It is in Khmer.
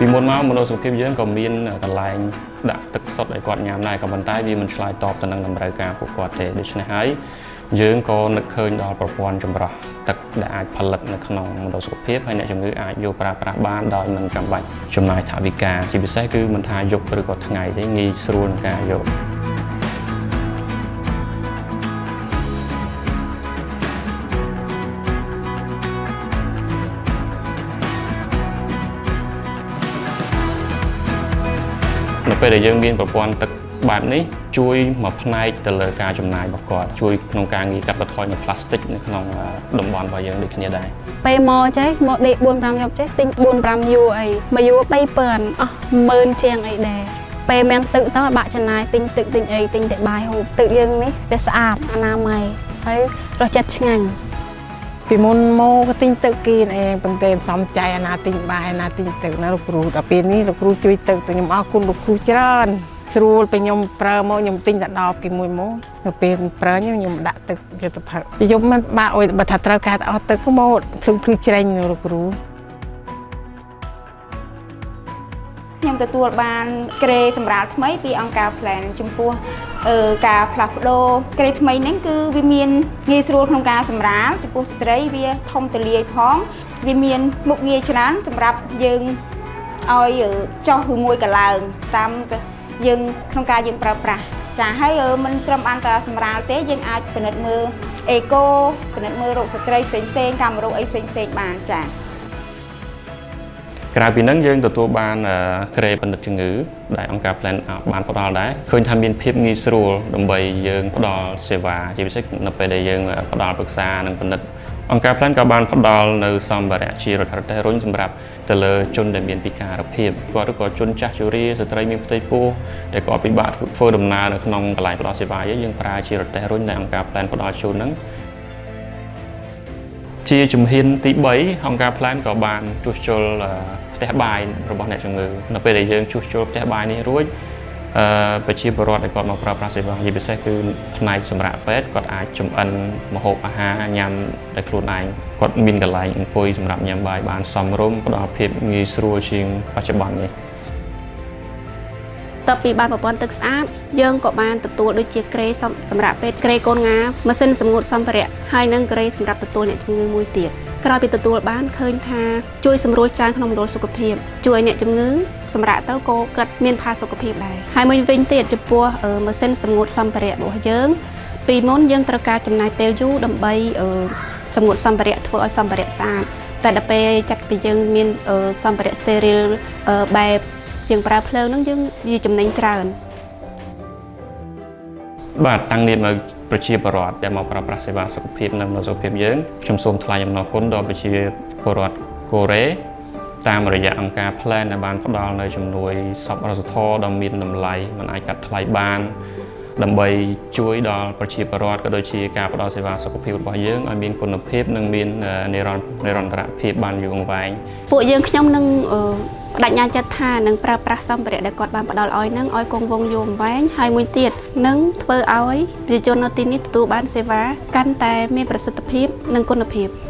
ពីមុនមកមណ្ឌលសុខភាពយើងក៏មានកន្លែងដាក់ទឹកសុទ្ធឲ្យគាត់ញ៉ាំដែរក៏ប៉ុន្តែវាមិនឆ្លើយតបទៅនឹងតម្រូវការពួកគាត់ទេ។ដូច្នេះហើយយើងក៏នឹកឃើញដល់ប្រព័ន្ធចម្រោះទឹកដែលអាចផលិតនៅក្នុងមណ្ឌលសុខភាពហើយអ្នកជំងឺអាចយកប្រើប្រាស់បានដោយមិនចាំបាច់ចំណាយថវិកាជាពិសេសគឺមិនថាយប់ឬក៏ថ្ងៃទេងាយស្រួលក្នុងការយក នៅពេលដែលយើងមានប្រព័ន្ធទឹកបែបនេះជួយមួយផ្នែកទៅលើការចំណាយរបស់គាត់ជួយក្នុងការងារកាត់បន្ថយនៅផ្លាស្ទិកនៅក្នុងតំបន់របស់យើងដូចគ្នាដែរ។ ពេលមកចេះមកដេក4 5យប់ចេះទិញ4 5យួរអីមួយយួរ3000អស់10000ជាងអីដែរពេលមានទឹកទៅអត់បាក់ចំណាយទិញទឹកទិញអីទិញតែបាយហូបទឹកយើងនេះវាស្អាតអនាម័យហើយរសជាតិឆ្ងាញ់។ ពីមុនមកក៏ទិញទឹកគេឯងប៉ុន្តែមិនសមចៃអាណាទិញបាយអាណាទិញទឹកណាលោកគ្រូដល់ពេលនេះលោកគ្រូជួយទឹកទៅខ្ញុំអរគុណលោកគ្រូច្រើនស្រួលពេលខ្ញុំប្រើមកខ្ញុំទិញតែដបគេមួយមកនៅពេលប្រើខ្ញុំដាក់ទឹកយកទៅផឹកយប់មិនបាក់អុយបើថាត្រូវការអស់ទឹកក៏មកភ្លឹងភ្លឺជ្រែងលោកគ្រូ។ ខ្ញុំទទួលបានគ្រែសម្រាលថ្មីពីអង្គការ Plan ចំពោះការផ្លាស់ប្ដូរគ្រែថ្មីហ្នឹងគឺវាមានងាយស្រួលក្នុងការសម្រាលចំពោះស្ត្រីវាធំទូលាយផងវាមានមុខងារច្រើនសម្រាប់យើងឲ្យចុះឬមួយក៏ឡើងតាមយើងក្នុងការយើងប្រើប្រាស់ចាហើយមិនត្រឹមបានតែសម្រាលទេយើងអាចពិនិត្យមើលអេកូពិនិត្យមើលរោគស្ត្រីផ្សេងផ្សេងៗកាមរោគអីផ្សេងផ្សេងៗបានចា។ ក្រៅពីហ្នឹងយើងទទួលបានគ្រែពិនិត្យជំងឺដែលអង្គការ Plan បានផ្ដល់ដែរឃើញថាមានភាពងាយស្រួលដើម្បីយើងផ្ដល់សេវាជាពិសេសនៅពេលដែលយើងផ្ដល់ប្រឹក្សានិងពិនិត្យអង្គការ Plan ក៏បានផ្ដល់នៅសម្ភារៈជារថទេះរុញសម្រាប់ទៅលើជនដែលមានពិការភាពគាត់ឬក៏ជនចាស់ជរាស្ត្រីមានផ្ទៃពោះដែលគាត់ពិបាកធ្វើដំណើរនៅក្នុងកន្លែងផ្ដល់សេវាយើងប្រើជារទេះរុញដែលអង្គការ Plan ផ្ដល់ជូនហ្នឹង ជាជំហានទី3អង្គការ Plan ក៏បានជួសជុលផ្ទះបាយរបស់អ្នកជំងឺនៅពេលដែលយើងជួសជុលផ្ទះបាយនេះរួចប្រជាពលរដ្ឋដែលគាត់មកប្រើប្រាស់សេវាជាពិសេសគឺផ្នែកសម្រាប់ពេទ្យគាត់អាចចម្អិនម្ហូបអាហារញ៉ាំដោយខ្លួនឯងគាត់មានកន្លែងអង្គុយសម្រាប់ញ៉ាំបាយបានសមរម្យផ្ដល់ភាពងាយស្រួលជាងបច្ចុប្បន្ននេះ។ តទៅពីបានប្រព័ន្ធទឹកស្អាតយើងក៏បានទទួលដូចជាគ្រែសម្រាប់ពេទ្យគ្រែកូនងាម៉ាស៊ីនសម្ងួតសម្ភារៈហើយនិងគ្រែសម្រាប់ទទួលអ្នកជំងឺមួយទៀតក្រោយពីទទួលបានឃើញថាជួយសម្រួលច្រើនក្នុងមណ្ឌលសុខភាពជួយឲ្យអ្នកជំងឺសម្រាប់ទៅក៏គាត់មានផាសុកភាពដែរហើយមួយវិញទៀតចំពោះម៉ាស៊ីនសម្ងួតសម្ភារៈរបស់យើងពីមុនយើងត្រូវការចំណាយពេលយូរដើម្បីសម្ងួតសម្ភារៈធ្វើឲ្យសម្ភារៈស្អាតតែដល់ពេលចាប់ពីយើងមានសម្ភារៈ sterile បែបយើងប្រើភ្លើងហ្នឹងយើងវាចំណេញច្រើន។ បាទតាំងនាមឲ្យប្រជាពលរដ្ឋដែលមកប្រើប្រាស់សេវាសុខភាពនៅមណ្ឌលសុខភាពយើងខ្ញុំសូមថ្លែងអំណរគុណដល់ប្រជាពលរដ្ឋកូរ៉េតាមរយៈអង្គការ Plan ដែលបានផ្ដល់នូវជំនួយសប្បុរសធម៌ដ៏មានតម្លៃមិនអាចកាត់ថ្លៃបាន ដើម្បីជួយដល់ប្រជាពលរដ្ឋក៏ដូចជាការផ្ដល់សេវាសុខភាពរបស់យើងឲ្យមានគុណភាពនិងមាននិរន្តរភាពបានយូរអង្វែង។ ពួកយើងខ្ញុំនឹងបដិញ្ញាចិត្តថានឹងប្រើប្រាស់សម្ភារៈដែលគាត់បានផ្ដល់ឲ្យនឹងឲ្យគង់វង្សយូរអង្វែងហើយមួយទៀតនឹងធ្វើឲ្យប្រជាជននៅទីនេះទទួលបានសេវាកាន់តែមានប្រសិទ្ធភាពនិងគុណភាព។